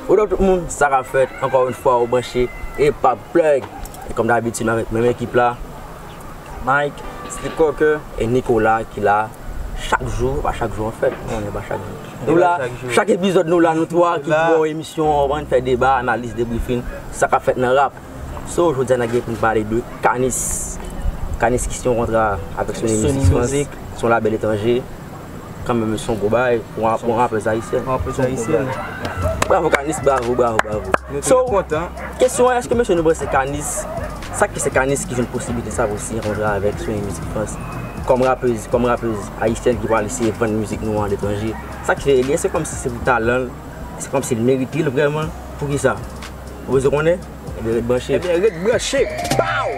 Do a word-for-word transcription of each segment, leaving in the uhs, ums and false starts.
What up tout moun, sa k ap fèt? Ankò yon fwa, ou branche Hip Hop Plug. E kòm dabitid, m avèk menm ekip la, Mike, Slick Cocker, e Nicolas ki la chak jou, pa chak jou anfèt, non, men pa chak jou. Nou la, chak epizòd nou la, nou twa ki pou emisyon, ann fè deba, analiz, debriefing, sa k ap fèt nan rap. So, jodi a, n a gen pou n pale de Kanis. Kanis ki siyen yon kontra avèk Sony Music France, se yon labèl etranje. Kanmenm, se yon gwo bagay pou yon, pou yon rapèz ayisyen. Yon rapèz ayisyen. Bravo, Kanis, bravo, bravo, bravo. Nou So, toujou kontan. Kesyon an, èske mesye nou panse Kanis, sa ki se Kanis ki jwenn posiblite sa pou siyen kontra avèk Sony Music France? Kòm rapèz, kòm rapèz ayisyèn ki pral eseye vann mizik nou an aletranje. Sa ki fè li, èske kòmsi se pou talan l, èske kòmsi l merite l vrèman? Poukisa? Ou bezwen konnen? Ebyen, ret branche. Ebyen, ret branche. Pow!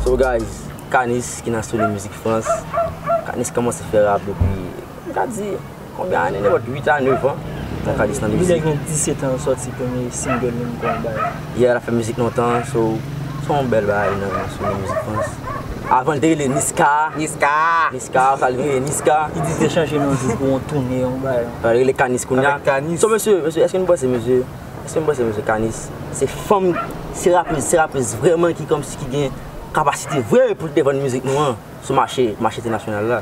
So, guys, Kanis ki nan Sony Music France. Kanis kòmanse fè rap depi, m ka di, konbyen ane? Nenpòt uit a nèf an. Nan Kanis nan mizik. Li gen disèt an, sòti premye single li, m konn bay. Yeah, l ap fè mizik lontan, so, se yon bèl bagay nan, nan Sony Music France. Avan, l te rele Niska. Niska. Niska, sa l vin rele Niska. Li di te chanje non li pou yon toune, yon bagay. Li rele Kanis kounye a. Avèk Kanis. So, mesye, mesye, èske nou panse, mesye, èske nou panse, mesye, Kanis, se fanm, se rapèz, se rapèz vrèman ki kòmsi ki gen kapasite vre pou l te vann mizik nou an sou mache, mache entènasyonal la?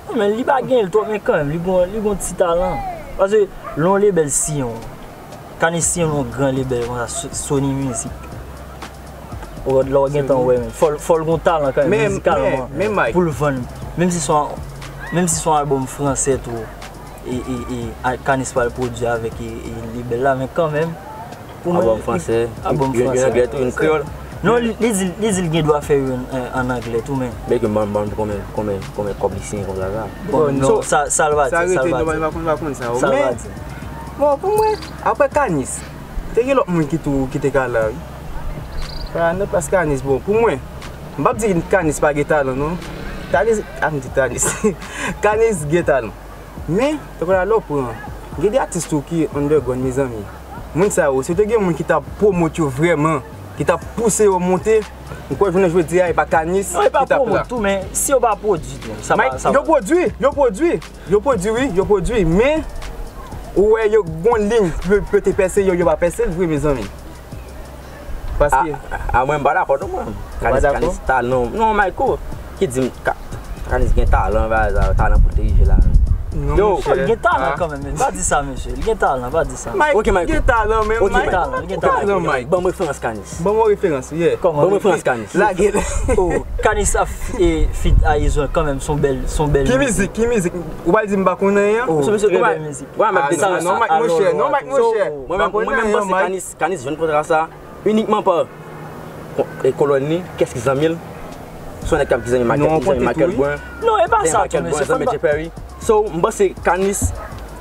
Non, men li pa gen l twòp, men kanmenm, li gon, li gon ti talan. Paske lè yon lebèl siyen w, Kanis siyen yon gran lebèl konsa, So-, Sony Music. Ou wè, lè w gentan wè, men fò l, fò l gon talan kanmenm, men, mizikalman, men, men, Mike, pou l vann. Menm si se yon, menm si se yon albòm fransè tou, e, e, e, a, Kanis pral pwodui avèk, e, e, lebèl la, men kanmenm, pou mwen, albòm fransè, albòm fransè, youn anglè tou, youn kreyòl. Non, li, li di, li di l gen dwa fè youn, e, ann anglè tou, men. Bèk yo ban, ban konbyen, konbyen, konbyen kòb li siyen kontra sa. Bon, non, so, sa, sa l pa di, sa l pa di. Sa rete, nou pa konn, pa konn sa yo. Sa l pa di. Men, bon, pou mwen, apre Kanis, te gen lòt moun ki tou, ki te ka la, wi. Pa nan plas Kanis, bon, pou mwen, m p ap di Kanis pa gen talan, non. Kanis, a, m di Kanis. Kanis gen talan. Men, tankou la lè w pran, gen de atis tou ki underground, mezanmi. Moun sa yo, si yo te gen moun ki t ap pwomot yo vrèman, ki t ap pouse yo monte, m kwè jounen jodi a, e pa Kanis ki t ap la. Non, e pa pwomot tou, men si yo pa pwodui tou, sa pa, sa pa. Yo pwodui, yo pwodui, yo pwodui, wi, yo pwodui, men ou wè yo gon liy pou, pou yo te pèse, yo, yo pa pèse l vre, mezanmi. Paske a, a, mwen, m pa dakò non, mwen. Ou pa dakò? Kanis, Kanis talan. Non, Mayko, ki di m, Ka-, Kanis gen talan, bagay sa, talan pou l te rive la. Non, yo, monchè. Li gen talan kanmenm, men. Pa di sa, mesye. Li gen talan, pa di sa. Mike, ok, Mayko, gen talan, men. Ok, Mike. Li gen talan, li gen talan. Talan, Mike. Ban m referans Kanis. Ban m referans, yeah. Kòman? Ban m referans Kanis. Lage l. Oh, Kanis ap f-, e, feat Ayizon kanmenm, se yon bèl, se yon bèl mizik. Ki mizik? Ki mizik? Ou pral di m pa konn anyen? Oh, trè bèl mizik. Wè, mèt de sa. Ah, non, Mike, monchè, non, Mike, monchè. Mwen menm, mwen menm, m panse Kanis, Kanis jwenn kontra sa inikman pa kon-, e, kolòn li, kès ki zanmi l. Se yon nèg k ap ki zanmi Michael, ki zanmi Michael Brun. Non, e pa sa tou, mesye. Zanmi Michael Brun, zanmi Jay Perry. So, m panse Kanis,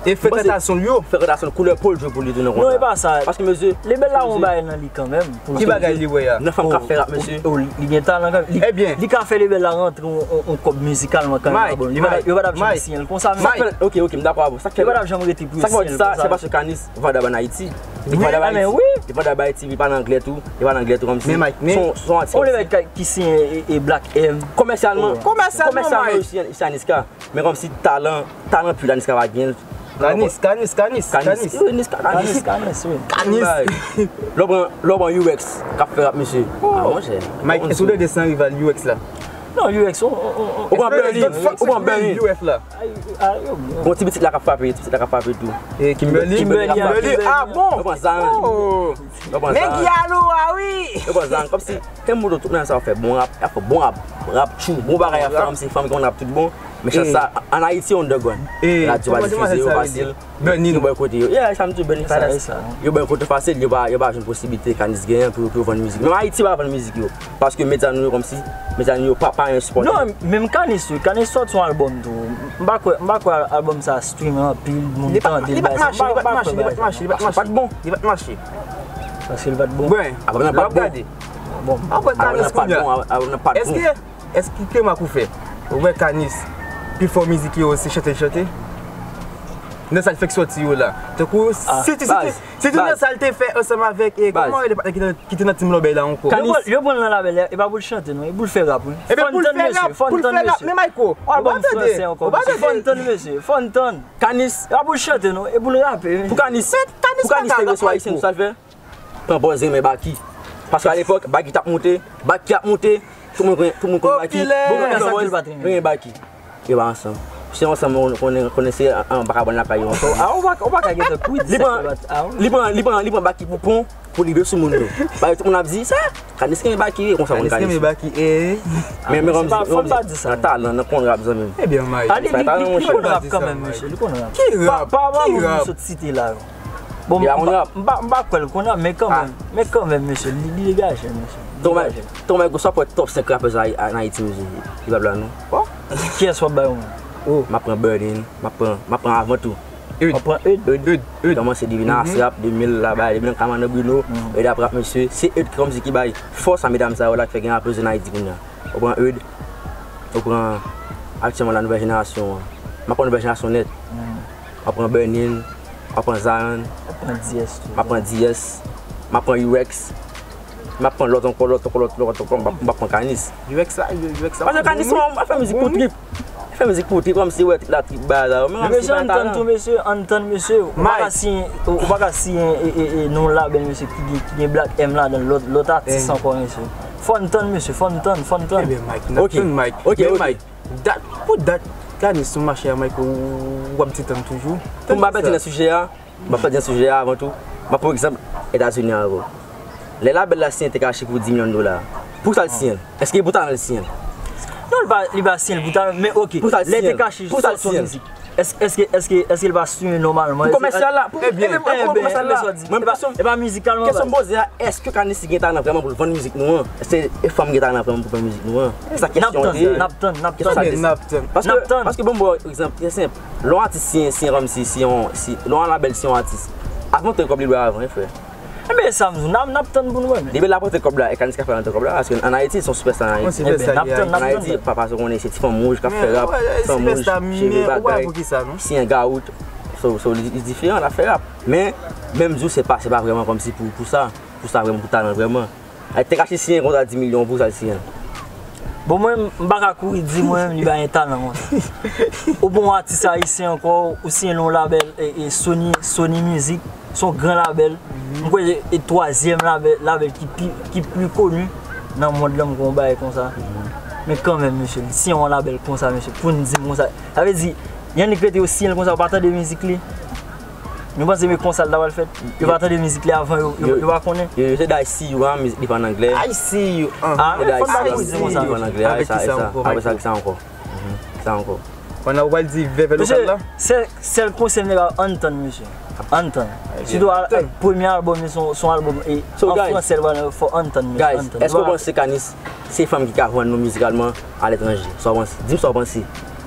e, frekantasyon l yo. Frekantasyon l, koulè po l jwe pou li tou nan kontra. Non, e pa sa. Paske, mesye, lebèl la gon bagay nan li kanmenm. Ki bagay li wè a? Nan fanm k ap fè rap, mesye. Oh, li gen talan kanmenm. Li, ebyen, li ka fè lebèl la rantre yon, yon, yon kòb mizikalman kanmenm. Mike, bon, li pa, yo pa t ap janm siyen l konsa, men. Mike, ok, ok, m dakò avè w. Sa k fè, yo pa t ap janm rete pou yo siyen l konsa. Sa k fè w di sa, se paske Kanis vandab ann Ayiti. Li vandab Ayiti, li pale anglè tou, li pale anglè tou kòmsi. Men Mike, men se yon, se yon atis. Yon nèg ki siyen e, e Black M. Komèsyalman, komèsyalman, Mike, yo siyen, yo siyen Niska. Men kòmsi talan, talan pur la Niska pa gen. Kanis, Kanis, Kanis, Kanis. Kanis, Kanis, Kanis. Kanis, Kanis, wi. Kanis. Lè w pran, lè w pran U X k ap fè rap, mesye. Oh. Ah, monchè. Mike, èske w tande san rival U X la? Non, U X, on, on, on, on. Ou pran Berlin, ou pran Berlin. U F la. Ay, ay, yo, yo. Bon, ti pitit la k ap frape, ti pitit la k ap frape tou. E, Kimberly? Kimberly, Kimberly, ah, bon? Yo pran Zion. Oh. Yo pran Zion. Men Giallo a, wi. Yo pran Zion, kòmsi, te m moto tout moun sa fè bon rap, y ap fè bon rap, rap tjou, bon bagay y ap fè, kòmsi fanm ki konn rap tout bon. Men chans sa, ann Ayiti, underground. Radio pa difize yo fasil. Berlin. Yo bòykote yo. Yeah, sa m di w, Berlin fasil. Yo bòykote fasil, yo pa, yo pa jwenn posiblite Kanis genyen pou, pou yo vann mizik. Menm Ayiti pa vann mizik yo. Paske medya nou yo kòmsi, medya nou yo pa, pa yon sipòtè. Non, menm Kanis tou, Kanis sòti yon albòm tou. M pa kwè, m pa kwè albòm sa stream anpil, moun tande l, bagay sa. Li pa t mache, li pa t mache, li pa t mache, li pa t mache. Paske l pa t bon. Paske l pa t bon. Bon, albòm nan pa t bon. Bon. Apre Kanis kounye a. Albòm nan pa t bon. Èske Èske K-Mac ou fè? Ou wè Kanis, pi fò mizik yo se chante l chante? nan sa l fèk sòti yo la. Tankou, ah, si, si, si, si, si nan sa l te fè ansanm avèk, e, kòman rele patnè ki te, ki te nan Team Lòbèy la ankò? Yo pran, yo pran l nan labèl, e pa pou l chante, non, e pou l fè rap, wi. Ebyen, pou l fè rap, pou l fè rap, men Mayko, ou pa tande, ou pa tande. Fò n tann, mesye, fò n tann. Kanis. E pa pou l chante, non, e pou l rape, wi. Pou Kanis, pou Kanis te resevwa Ayisyen, sa l fè? Pran pòz renmen Baky. Paske alepòk, Baky t ap moute, Baky ap moute, tout moun konn, tout moun konn Baky. Popilè. Bon, nan sa ke l pa t renmen. Renmen Baky. Yo pa ansanm. Si yo ansanm, konnen, konnen se an, an vagabòn lakay yo ankò. Ah, ou pa, ou pa ka gen tan kwit. Li pran, li pran, li pran, li pran Baky pou pon, pou li vle sou moun yo. Paske tout moun ap di sa, Kanis renmen Baky, e konsa moun Kanis. Kanis renmen Baky, e. Men, men, fò n pa di sa, nan talan, nan konn rap, zanmi m. Ebyen, Mike. Li konn rap kanmenm, mesye, li konn rap. Ki rap? Pa, pa, pa, moun sot site la, yo. Bon, m pa, m pa, m pa kwè l konn rap, men kanmenm, men kanmenm, mesye, li, li degaje, mesye. Li degaje. Ton Mike, ou sa pran top senk rapè sa an Ayiti, mesye, hip hop la, non? Kiyès w ap bay ou menm? M ap pran Burning, m ap pran, m ap pran avan tou. Eud. W ap pran Eud? Eud, Eud, Eud. Kòmanse depi nan Asrap, de mil la, bay, depi nan Kamano Bruno, Eud ap rap, mesye. Se Eud kòmsi ki bay fòs a medam sa yo la ki fè gen rapè an Ayiti kounye a. Ou pran Eud, ou pran aktyèlman la nouvèl jenerasyon an. M ap pran nouvèl jenerasyon nèt. M ap pran Burning, m ap pran Zion, m ap pran D S, m ap pran U X, m ap pran lòt ankò, lòt ankò, lòt, lòt ankò, m ap, m ap pran Kanis. U X la, U X la. Paske Kanis, bon, wi, ap fè mizik pou trip. Ap fè mizik pou trip, kòmsi wè trip la trip bagay la. Men mesye, ann tann tou, mesye, ann tann, mesye. Ou pa ka siyen, ou pa ka siyen, e, e, e, non labèl, mesye, ki gen, ki gen Black M ladan l, lòt, lòt atis ankò, mesye. Fò n tann, mesye, fò n tann, fò n tann. Ebyen, Mike, n ap tann, Mike. Ok, ok. Dat, pou dat, Kanis sou mache a, Mike, ou, ou ap di tann toujou. Pou m pa pèdi nan sijè a, m ap pèdi nan sijè a avan tou. M ap pran egzanp Etazini avè w. Lè labèl la siyen Tekashi pou di milyon dola, pou sa l siyen l? Èske pou talan l siyen l? Non, li pa, li pa siyen l pou talan, men ok. Pou sa l siyen l? Lè Tekashi sòti yon mizik, èske, èske, èske, èske l pa siyen nòmalman? Pou kòmèsyal la, pou, ebyen, ebyen, pou kòmèsyal la. Mwen, e pa, e pa mizikalman. Kesyon m poze a, èske Kanis gen talan vrèman pou l vann mizik nou an? Èske e fanm gen talan vrèman pou vann mizik nou an? Se sa kesyon an ye. N ap tann, n ap tann, n ap tann. Paske, paske bon, bon, egzanp, trè senp. Lè yon atis siyen, siyen kòmsi, si yon, si, lè yon labèl siyen yon atis, avan w te kòb li dwe avan, wi, frè. Ebyen, sa m di w, n ap, n ap tann pou n wè, men. Depi l ap rantre kòb la, e Kanis ka fè rantre kòb la, paske ann Ayiti, se yon sipèsta ann Ayiti. Ebyen, n ap tann, n ap tann. Ann Ayiti, papa, se w konnen, se ti fanm wouj k ap fè rap, ti fanm wouj, cheve bagay, siyen gout, so, so, li, li diferan, l ap fè rap. Men, menm di w, se pa, se pa vrèman kòmsi pou, pou sa, pou sa vrèman, pou talan vrèman. Ay, Tekashi siyen kontra di milyon pou sa l siyen l. Bon, mwen, m pa ka kouri di mwen, li pa gen talan konsa. Ou pran yon atis ayisyen ankò, ou siyen l yon labèl, e, e Sony, Sony Music, se yon gran labèl. M kwè e twazyèm labèl, labèl ki pi, ki pi koni nan mond lan, m kwè yon bagay konsa. Men kanmenm, mesye, li siyen yon labèl konsa, mesye, pou n di m konsa. Sa vle di, Yannick rete yo siyen l konsa, yo pa tande mizik li. Nou panse men konsa l ta pral fèt? Yo pa tande mizik li avan, yo, yo, yo pa konnen. Yo, yo te di I See You an, mizik li pa an anglè. I See You an. Ah, fò n pa kouri di konsa, mesye. Avèk kisa ankò, Mike? Avèk sa, kisa ankò? Mhm. Kisa ankò? Pandan ou pral di vèvè lokal la? Mesye, sèl, sèl konsèy m te ka ann tann, mesye. Ann tann. Sitou al, premye albòm li, se yon, se yon albòm, e, an fransè, l pral, fò ann tann, mesye, ann tann. Guys, èske w panse Kanis se fanm ki ka vann nou mizikalman aletranje? Sa w panse? Di m sa w panse.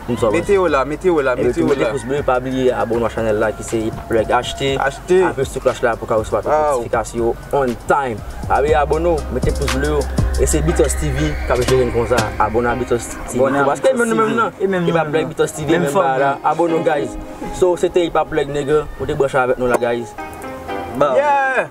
Di m sa w panse. Mete yo la, mete yo la, mete yo la. Mete pous ble, pa bliye abòne a chanèl la ki se Plug H T. H T. Apre sou klòch la pou w ka resevwa tout notifikasyon yo on time. Pa bliye abòne w, mete pous ble yo. E se Beatles T V k ap jere n konsa. Abòne a Beatles T V. Paske menm nou menm nan, e pa Plug Beatles T V, menm bagay la. Abòne w, guys. So, se te Hip Hop Plug, nèg, ou te branche avèk nou la, guys. Yeah!